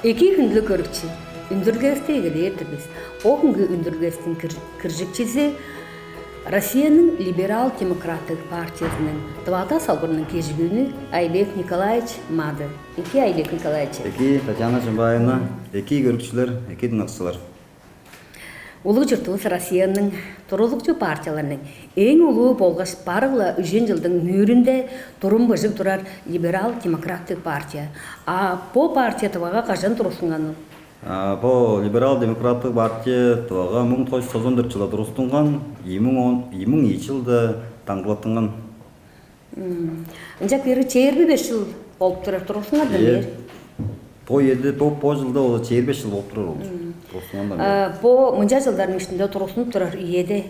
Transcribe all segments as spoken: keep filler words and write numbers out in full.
Эки хүнлүг көрүкчү, үндүргести эгелээр-дир бис. Бо хүнгү үндүргестиң киржикчизи Россияның либерал-демократтыг партиязының Тывада салбырының кежигүүнү Айбек Николаевич Мады. Эки, Айбек Николаевич. Эки, Татьяна Чымбаевна, эки көрүкчүлер, эки дыңнакчылар. Улуг чуртувус Россияның турулукчу партияларының эң улуу болгаш барыгла үжен чылдың нүүрүнде турум быжыг турар либерал-демократтыг партия. А бо партия Тывага кажан тургустунган? А бо либерал-демократтыг партия Тывага муң тос чүс тозон дөрт чылда тургустунган, ийи муң он ийи муң ийи чылда даңгылаттынган. Ынча бери чээрби беш чыл болуп турар тургустунган. Э, бери бо эди бо бо жылда ол чээрби беш жыл болуп турар ол. Тургустунган. Бо мынча жылдардың үстүндө тургустунуп турар үеде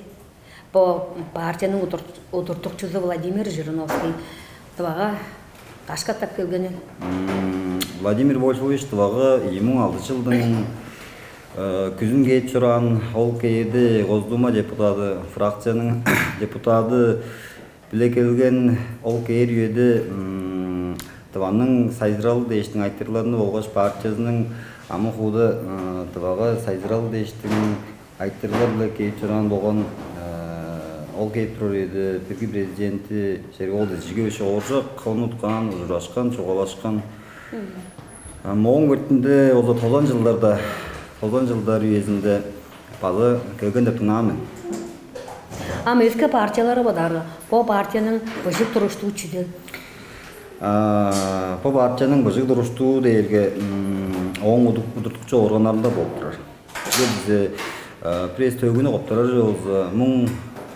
бо партияның удуртукчузу Владимир Жириновский Тывага каш катап келгени? Владимир Вольфович Тывага ийи муң алды жылдың күзүн кээп чораан. Ол кээде Госдума депутаты, фракцияның депутаты биле келген. Ол кээр үеде Тываның сайзыралы дээштиң айтырларны болгаш партиязының амы хууда Тывага сайзыралы дээштиң айтырлар-биле кээп чораан болган. Ол кээп турар үеде бирги президенти Шериг-оол Дизижикович Ооржак ону уткаан, ужурашкан, чугаалашкан. Ам ооң бертинде ол тозан жылдарда, тозан жылдар үезинде база келген деп дыңнаан мен. Ам өске партиялары бодаарга, бо партияның быжыг туруштуу чүдел? Бо партияның быжыг туруштуу дээрге ооң удуртукчу органнарында болуп турар. Бир эвес төгүнү коптарар болза, муң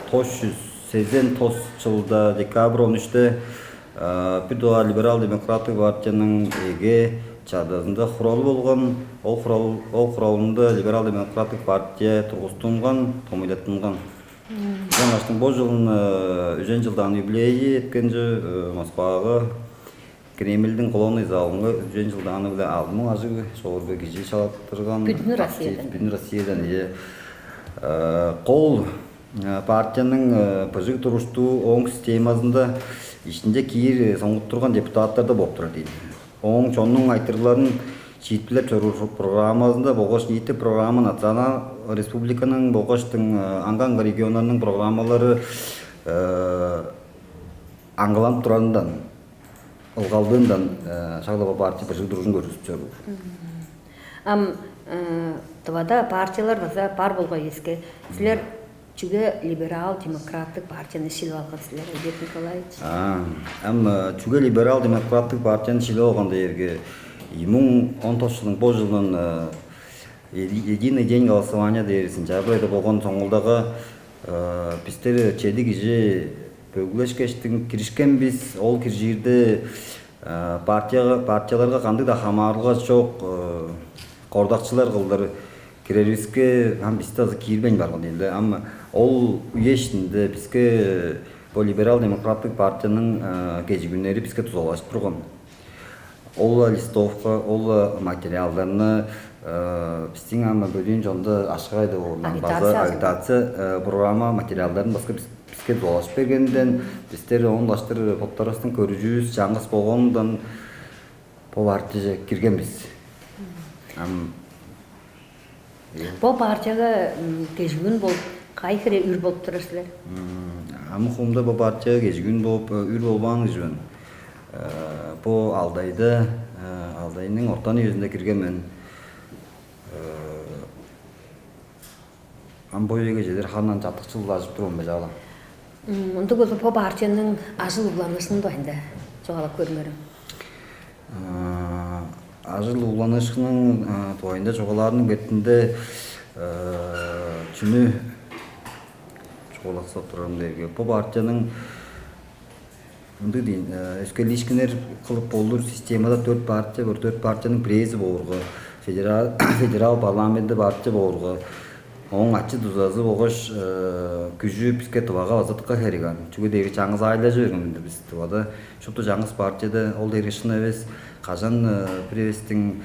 тос чүс сезен тос чылда декабрь он үште бир дугаар либерал-демократтыг партияның эге чадазында хуралы болган. Ол хурал ол хуралында либерал-демократтыг партия тургустунган, томуйлаттынган. Ынчангаштың бо жылын үжен жылдаан юбилейи эткенче Москвага Кремльдиң колонный залынга үжен жылдааны-биле алды муң ажыг чогурга кижи чалаттырган. Бүдүн Россиядан. Бүдүн Россиядан, ие. Кол партияның быжыг туруштуу ооң системазында ишинче киир соңгуттурган депутаттар да болуп турар дейн. Ооң чоннуң айтырларын чиитпилеп чоруур программазында болгаш ниити программа национал республиканың болгаштың аңган регионнарның программалары аңгыланып турарындан, ылгалдыындан шагда бо партия быжыг туружун көргүзүп чоруур. Ам Тывада партиялар база бар болгай эске. Силер чүге либерал-демократтык партияны шилип алган силер, Олег Николаевич? Ам чүге либерал-демократтык партияны шилип алган дээрге, ийи муң он тос жылдың бо жылын Единый день голосования дээр сентябрь айда болгон соңгулдага бистер чеди кижи бөгүлешкештиң киришкен бис. Ол киржирде партияга партияларга кандыг-даа хамаарылга чок кордакчылар кылдыр кирерибиске, ам бисти азы киирбейн барган ийин-ле. Ам ол үе иштинде биске бо либерал-демократтык партияның кежигүннери биске дузалажып турган. Ол листовка, ол материалдарны бистиң ам бөдүүн чонда ашкай деп оорунан база агитация программа материалдарын башка биске дузалажып бергенден, бистер оон баштыр боттарывыстың көрүжүвүс чаңгыс болгонундан бо партияже кирген бис. Ам Бо партияга кежигүн болуп, кайы хире үр болуп турар силер? Ам хуумда бо партияга кежигүн болуп, үр болбаан кижи мен. Бо алдайда, алдайның ортан үезинде кирген мен. Ам бо үеге чедир хандан чаттыкчыл ажып турган бе чаала. Ындыг болза, бо партияның ажыл угланыышының дугайында чугаалап көрүңерем. Ажыл угланыышкының дугайында чугаалаарының бетинде чүнү чугаалаксап турарым дээрге, бо партияның ындыг дейн, өскелиишкиннер кылып болур системада төрт партия бар. Төрт партияның бирээзи боорга, федерал федерал парламентте партия боорга, ооң ачы дузазы болгаш күжү биске Тывага база дыка херек аан. Чүге дээрге чаңгыс аайлажы берген бис Тывада. Шупту чаңгыс партияда ол дээрге шын эвес. Кажан бир эвестиң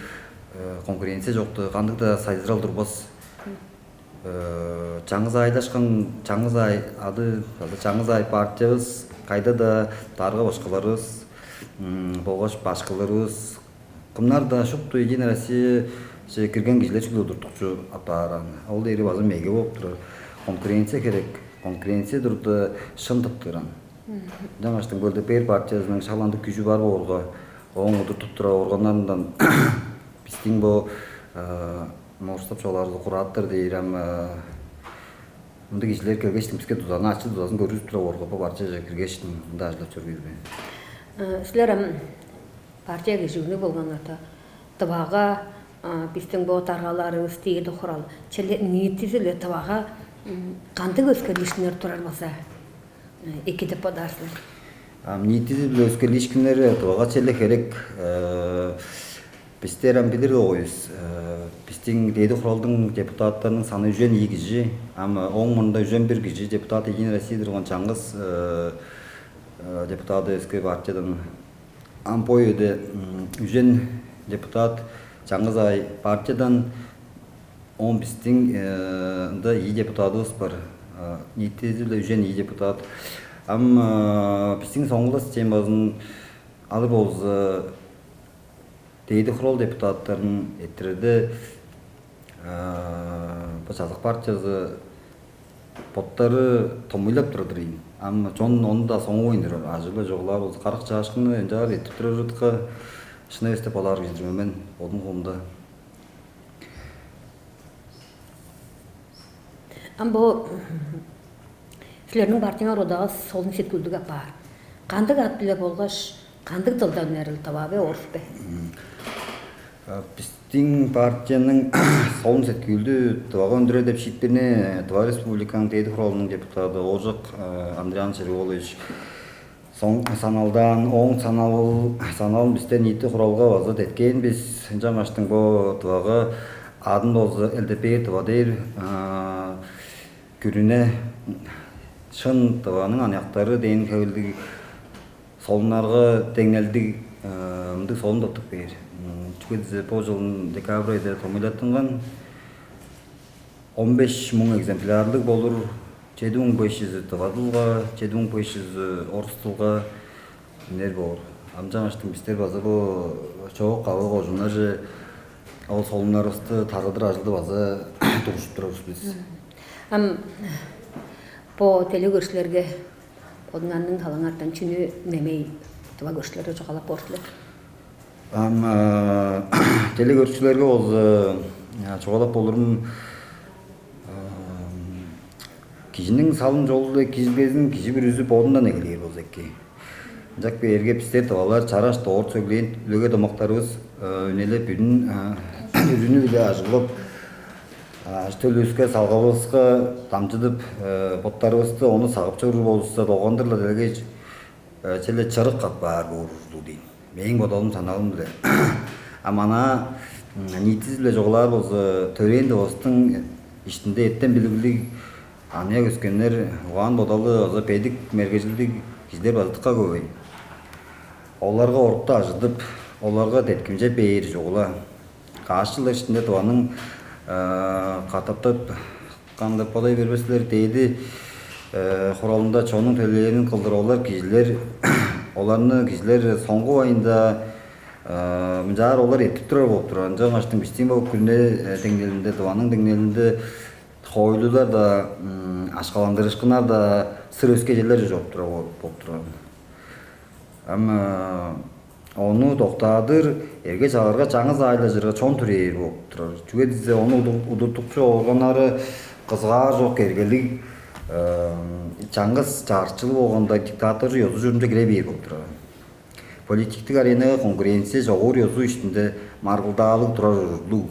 конкуренция чокту, кандыг-даа сайзырал турбас. Чаңгыс аайлашкан, чаңгыс аай ады база чаңгыс аай партиявыс, кайда-даа дарга башкыларывыс болгаш башкыларывыс Кымнар-даа шупту Единая Россияже кирген кижилер чүгле удуртукчу апаар аан. Ол дээри база меге болуп турар. Конкуренция херек. Конкуренция турда шын тыптыран. Ынчангаштың бөлдеп бээр партиязының шаландык күжү бар боорга, ооң удуртуп турар органнарындан бистиң бо морстап чугаалаарга куратор дээр ам мындыг кижилер келгештиң биске дузаны ачы дузазын көргүзүп тура боорга бо партияже киргештиң мында ажылдап чоруур бе? Силер ам партия кижигүнү болган ата дывага бистиң бо даргаларывыс дээди хурал черле ниитизи-биле дывага кандыг өскерлишиннер турар болза эки деп бодаар силер? Ам ниитизи-биле өскерлишкиннери дывага черле херек. Бистер ам билир оойбуз. Бистиң дээди хуралдың депутаттарының саны үжен ийи кижи. Ам ооң мурнунда үжен бир кижи депутат Единой России турган чаңгыс депутаты өске партиядан. Ам бо үеде үжен депутат чаңгыс аай партиядан, оон бистиң ында ийи депутатывыс бар. Ниитизи-биле үжен ийи депутат. Ам бистиң соңгулда системазын алыр болза, дээди хурал депутаттарын эрттирерде бо чазак партиязы боттары томуйлап турар-дыр ийин. Ам чон ону-даа соңувайн турар. Ажыглы чугаалаар болза, карак чаашкынны ынчаар эртип турар ужуртка шын эвес деп бодаар кижи-дир мен бодум хуумда. Ам бо силерниң партияңар одаагыс солун сеткүүлдүг апаар. Кандыг ат-биле болгаш кандыг дылда үнерил, тыва бе, орус бе? Бистиң партияның солун сеткүүлдү тывага өндүрер деп шиитпирни Тыва Республиканың Дээди Хуралының депутаты Ооржак Андриан Черикович соң саналдаан, ооң санал саналын бисте ниити хуралга база деткээн бис. Ынчангаштың бо тывага адын болза элдепээр тыва дээр күрүне шын тываның аныяктары дээн хевирлиг солуннарга деңнелдиг мындыг солун тыптып кээр. Чүге дизе бо чылын декабрь айда томуйлаттынган он беш муң экземплярлыг болур, чеди муң беш чүзү тыва дылга, чеди муң беш чүзү орус дылга үнер боор. Амчангаштың бистер база бо чоок кавы кожуннарже ол солуннарывысты тарыдыр ажылды база дугушуп турарывыс бис. Ам бо делегөрчүлерге бодуңарның талаңардан чүнү немей тыва көрчүлерге чугаалап боор силер? Ам делегөрчүлерге болза чугаалап болурум, кижиниң салым чолу-биле кижизгезин кижи бүрүзү бодундан эгелээр болза эки. Ынчак бээрге бистер тывалар чараш дорт сөглээн үлеге домактарывыс үнелеп бүрүн бүрүнү-биле ажыглап, төлүвүске салгалывыска дамчыдып, боттарывысты ону сагып чоруур болувусса, долгандыр-ла делегей черле чырык катпаар боор ужурлуг дейн. Мээң бодалым саналым-биле. А манаа ниитизи-биле чугаалаар болза, төрээн дывыстың иштинде эттен билиглиг аныяк өскеннер, угаан бодалы база бедик мергежилдиг кижилер база дыка көвей. Оларга орукту ажыдып, оларга деткимче бээр чугула. Каш чылдар иштинде дываның катаптап кандап бодай бербес силер дээди хуралында чоннуң төлээлерин кылдыр олар кижилер оларны кижилер соңгу айында мынчаар олар эртип турар болуп турар. Ынчангаштың бистиң бо күрүне деңнелинде, дываның деңнелинде хоойлулар-даа, ашкаландырышкыннар-даа сыр өске черлерже чоруп турар болуп турар. Ам ону доктаадыр эрге чагырга чаңгыс аайлажырга чон түрээр болуп турар. Чүге дизе ону удуртукчу органнары кызгаар чок эргелиг чаңгыс чаарчылы болганда диктаторчу ёзу чурумча кире бээр болуп турар. Политиктик аренага конкуренция чогуур ёзу иштинде маргылдаалыг турар ужурлуг.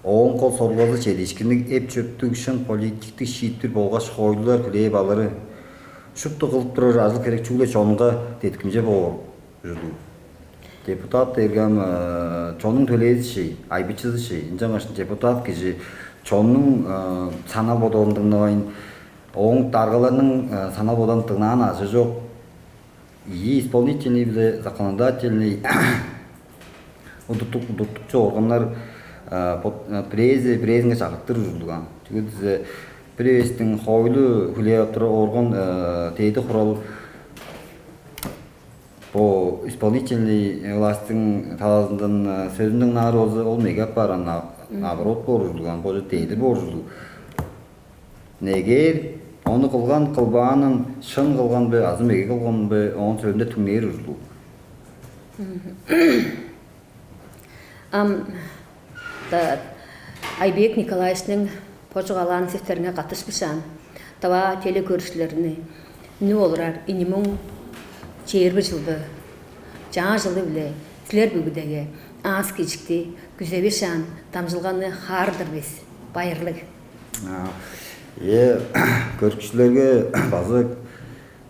Ооң кол сорулгазы чедиишкинниг эп чөптүг шын политиктик шиитпир болгаш хоойлулар хүлээп алыры. Шупту кылып турар ажыл херек чүгле чонга деткимче боор ужурлуг. Депутат дээрге ам чоннуң төлээзи шей, айбычызы шей. Ынчангаш депутат кижи чоннуң санал бодалын дыңнавайн, ооң даргаларның санал бодалын дыңнаан ажы чок. Ийи исполнительный биле законодательный удуртукчу органнар бирээзи бирээзинге чагыртыр ужурлуг ан. Чүге дизе бир эвестиң хоойлу хүлээп ап турар орган дээди хурал Бо исполнительный властьтың талазындан сөзүнүң наар болза, ол меге апаар, наоборот боор ужурлуг, ам бо дээдир боор ужурлуг. Негээр ону кылган кылбаанын шын кылган бе азы меге кылган бе, оон сөөлүнде түңнээр ужурлуг. Ам Айбек Николаевичтиң бо чугаалаан сөстерине каттышпышаан, тыва телекөрүкчүлерни үнүп олурар ийи муң чээрби чылды, чаа чылы-биле силер бүгүдеге аас-кежикти күзевишаан дамчылганы хаар-дыр бис. Байырлыг. Э, көрүкчүлерге база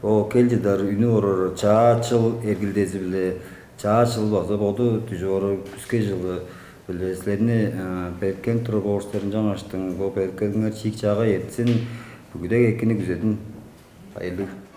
о кел чыдар үнүп орар чаа чыл эргилдези-биле, чаа чыл база боду дүжүп орар күске чылы-биле силерни беркен тургуорустарын чаңаштың бо беркениңер чиик чаага эртсин, бүгүдек экини күзедин. Байырлыг.